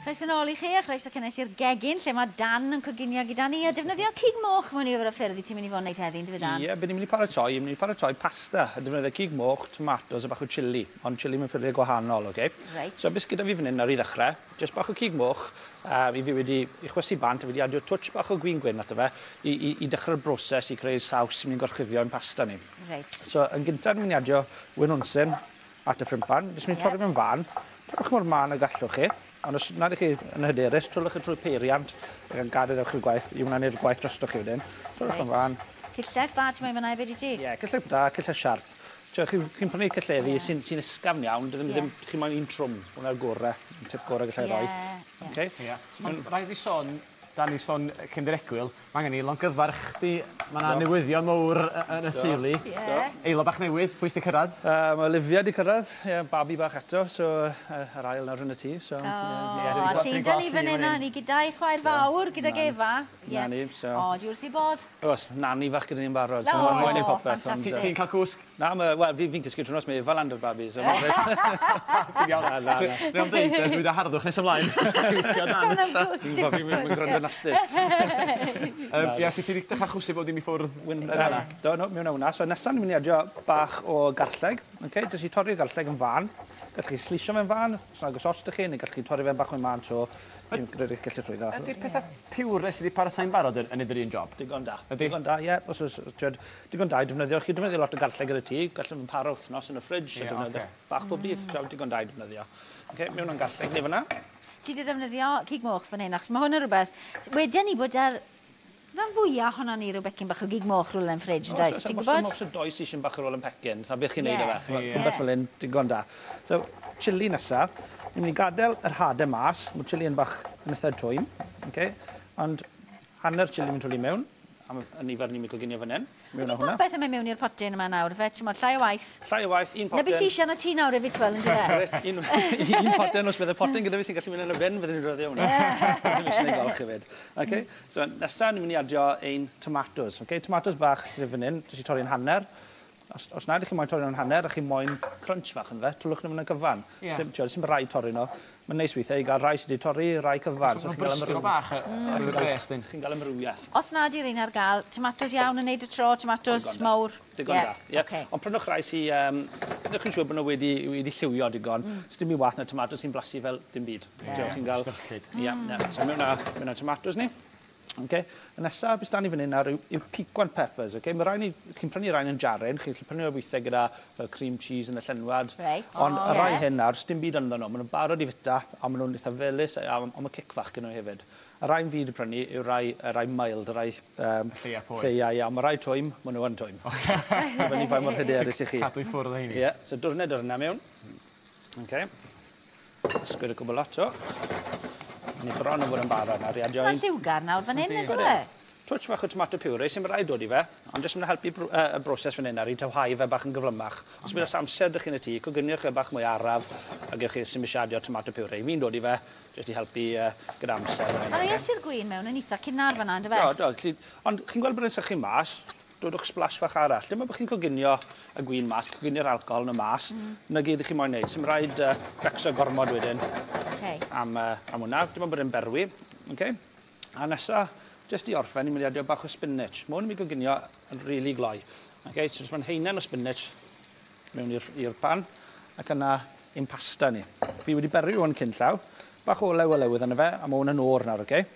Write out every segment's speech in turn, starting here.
Croeso nôl i chi a chroeso cynnes i'r gegin lle mae Dan yn coginio gyda ni a defnyddio cig moch mewn nifer o ffyrdd i ti'n mynd i fod yn neud heddi, yndyfe Dan? Ie, be ni'n mynd i paratoi, ni'n mynd i paratoi pasta a defnyddio cig moch, tomatos a bach o chilli, ond chilli mewn ffurfiau gwahanol, oce? Reit. So beth gyda fi fan hyn nawr i ddechrau, jyst bach o cig moch, i fi wedi i chwysu bant a fi wedi adio twtsh bach o gwin gwyn ato fe i dechrau'r broses i creu saws sy'n mynd i gorchuddio ein pasta ni. Reit. So yn gyntaf ni'n mynd i adio winwnsyn at y ffrimpan, jyst mynd i torri fe'n fan, torrwch mor mân y gallwch chi. Ond os nad ych chi yn hyderus, trwlwch chi trwy peiriant ac yn gadael ewch i'r gwaith, i hwnna'n neud y gwaith drostoch chi wedyn. Trwlwch yn fan. Cyllell dda, ti'n mynd fyna hefyd i ti? Ie, cyllell da, cyllell siarp. Chi'n prynu cylleddi sy'n ysgafn iawn, ddim, chi'n moyn un trwm, hwnna'r gorau, y tip gorau gallai roi. Ie. Ocê? Ie. Ond rhaid fi sôn, Dan ni sôn cyn yr egwyl, mae angen i longyfarch chdi, mae yna newyddion mowr yn y teulu. Aelod bach newydd, pwy sydd 'di cyrraedd? Mae Olivia 'di cyrraedd, ie, babi bach eto, so yr ail nawr yn y tŷ. So, O, a llun da ni fan hyn, ni gyda'i chwaer fawr, gydag Efa. Na ni, so. O, di wrth i bodd. Oes, nani fach gyda ni'n barod, so mae'n moyn i popeth. Ti'n cael cwsg? Na, wel, fi'n cysgu trwy nos, mae Efa lan 'da'r babi, so Ti'n iawn. Na, na, na. Rhaid am ddeud, dwi 'da harddwch nes ymlaen. Siwtio Dan. Fi'n gwybod, fi'n gwrando nasti. Ie, ti wedi dechrau chwsu bod dim i ffwrdd yr hela? Do, no, mewn â hwnna. So nesaf ni'n mynd i adio bach o garlleg. Okay? Jyst i torri'r garlleg yn fan. Gallwch chi slisio fe'n fan, os nag oes ots 'da chi, neu gallwch chi torri fe'n bach mwy mân, so fi'n credu eich gallu trwyddo. Ydy'r pethau pure sydd wedi paratoi'n barod yn neud yr un job? Digon da. Ydy? Digon da, ie. Os oes, twyd, digon da i defnyddio. Chi'n defnyddio lot o garlleg gyda ti, gallwn nhw'n para wythnos yn y fridge, a defnyddio bach bob dydd. So, digon da i defnyddio. Okay, mewn o'n garlleg ni fyna. Ti wedi defnyddio cig moch fan hyn, achos mae hwn yn rhywbeth... Wedyn ni bod ar rhan fwyaf ohono ni rhyw becyn bach o gig moch rhywle yn ffridge, yn does? Ti'n gwybod? Os oes does eisiau bach ar ôl yn pecyn, so beth chi'n neud o fe? Ie. Rhywbeth fel hyn, digon da. So, chilli nesa. Ni'n mynd i gadael yr hadau mas. Mae chilli yn bach yn eitha twym. Okay? Ond hanner chilli mynd twli mewn. Am y nifer ni'n mynd coginio fan hyn. Mewn â hwnna. Popeth yn mynd mewn i'r potyn yma nawr, fe? Ti'n modd, llai o waith. Llai o waith, un potyn. Na beth sy'n eisiau na ti nawr hefyd, twel, yn dyfe? Reit, un potyn, os bydde potyn gyda fi sy'n gallu mynd yn y bin, fydden ni'n rhoddi hwnna. Ddim eisiau gwneud golch hefyd. Okay? So, nesaf ni'n mynd i adio ein tomatoes. Okay? Tomatoes bach sydd fan hyn, jyst i torri'n hanner. Os nad ych chi moyn torri nhw'n hanner, a chi moyn crunch fach ynddo fe, twlwch nhw yn y cyfan. Sim, ti'n rhaid torri nhw. Mae'n neis weithiau i gael rai sydd wedi torri, rai cyfan. So, mae'n brystur o bach ar y gres, dyn. Chi'n cael amrywiaeth. Os nad yw'r un ar gael, tomatos iawn yn neud y tro, tomatos mawr. Digon da, ie. Ond prynwch rai sy, prynwch chi'n siŵr bod nhw wedi lliwio digon. Sdim i wath na tomatos sy'n blasu fel dim byd. Chi'n gael... Styrllyd. Ie, so mewn â tomatos ni. Okay. Y nesaf, beth dan ni fan hyn nawr yw piquant peppers. Okay? Mae rhaid ni, chi'n prynu rhain yn jaren, chi'n prynu o weithiau gyda fel cream cheese yn y llenwad. Right. Ond y rai hyn nawr, sdim byd ynddo nhw. Maen nhw'n barod i fita, a maen nhw'n eitha felys, a mae cic fach gyda nhw hefyd. Y rhain fi wedi prynu yw rai mild, y rai... Lleia poeth. Lleia, ie. Ond mae rai twym, maen nhw yn twym. Fyny faint mor hyderus i chi. Cadw i ffwrdd o heini. Ie, so dwrned o'r yna mewn. Okay. Ysgwyd y cwbl lot o. Ni bron o fod yn barod nawr i adio Mae'n lliwgar nawr fan hyn, ydw e? Twtsh fach o tomato puree, sy'n rhaid dod i fe, ond jyst yn mynd helpu y broses fan hyn nawr i tywhau fe bach yn gyflymach. Os bydd oes amser dych chi'n y tŷ, coginiwch e bach mwy araf, a gewch chi sy'n eisiau adio tomato puree. Fi'n dod i fe, jyst i helpu gyda amser. A roies i'r gwin mewn yn eitha cynnar fan hyn, yndyfe? Do, do. Ond chi'n gweld bod e'n sychu mas, dodwch splash fach arall. Dim ond bod chi'n coginio y gwin mas, coginio'r alcohol yn y mas, na gyd i chi moyn neud. Sy'n rhaid becso gormod wedyn am hwnna. Dim ond bod e'n berwi. Okay. A nesa, jyst i orffen, ni'n mynd i adio bach o spinach. Mae hwn yn mynd i goginio yn rili gloi. Okay, so jyst mae'n haenen o spinach mewn i'r pan, ac yna ein pasta ni. Fi wedi berwi hwn cyn llaw. Bach o olew olewydd yna fe, a mae hwn yn oer nawr, okay?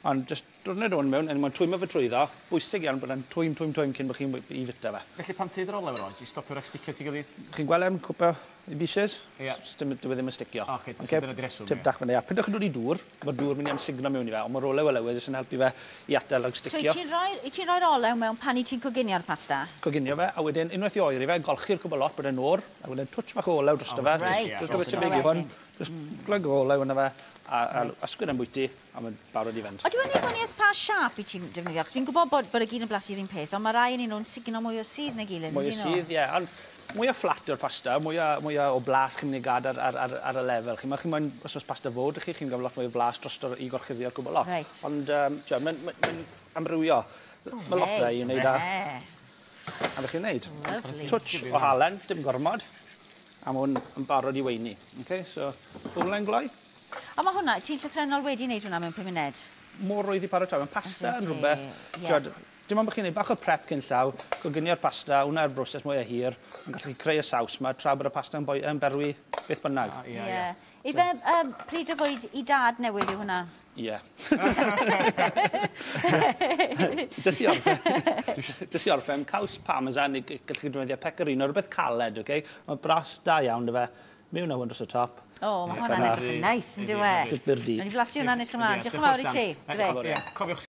Ond jyst dwrnod hwn mewn, a mae'n twymo fe trwyddo, bwysig iawn bod e'n twym, twym, twym cyn bod chi'n i fita fe. Felly pam ti'n yr olew yno, ti'n stopio rhag sticio ti gilydd? Chi'n gweld e'n cwpio i bieces? Ie. Dyw e ddim yn sticio. Oce, dyna di'r reswm. Tip dach fyny. A pryd o'ch chi'n dod i dŵr, mae'r dŵr mynd i amsugno mewn i fe, ond mae'r olew olewydd jyst yn helpu fe i atal rhag sticio. So i ti'n rhoi'r olew mewn pan i ti'n coginio'r pasta? Coginio fe, a wedyn unwaith i oeri fe, golchi'r cwbl lot bod e'n oer, a wedyn twtsh bach o olew drosto fe. Reit. Just y hwn, just glwg o olew yna fe, a ysgwyd am bwyty, a mae'n barod i fynd. Ydy o'n gwahaniaeth pa siâp i ti'n defnyddio? Achos fi'n gwybod bod y gyd yn blasu'r un peth, ond mae rai yn nhw'n sugno mwy o sudd na gilydd. Mwy o sudd, ie. Ond mwy o fflat yw'r pasta, mwy o blas chi'n mynd i gad ar y lefel. Chi'n moyn, os oes pasta fod i chi, chi'n gael lot mwy o blas dros i gorchuddio'r cwbl lot. Reit. Ond, mae'n amrywio. Mae lot rai i wneud a... A fe chi'n wneud. Twtsh o halen, dim gormod. A mae hwn yn barod i weini. Okay, so, bwlen gloi. A mae hwnna, ti'n llythrennol wedi wneud hwnna mewn 5 munud? Mor rwydd i paratoi. Mae pasta yn Ydi, rhywbeth, ie. Ti'od, dim ond bod chi'n gwneud bach o prep cyn llaw, coginio'r pasta, hwnna'r broses mwyaf hir, ond gallwch chi creu y saws 'ma tra bod y pasta yn berwi beth bynnag. Ie, ie. Ife pryd o fwyd i dad newydd yw hwnna? Ie. Dys i orffen, caws parmesan, neu gallwch chi defnyddio pecorino, rhywbeth caled, okay? Mae bras da iawn, dy fe. Mewn â hwn dros y top. O, mae hwnna'n edrych yn neis, yn dyw e? Super di. Nawn ni flasu hwnna nes ymlaen. Diolch yn fawr i ti. Grêt. Ie, cofiwch.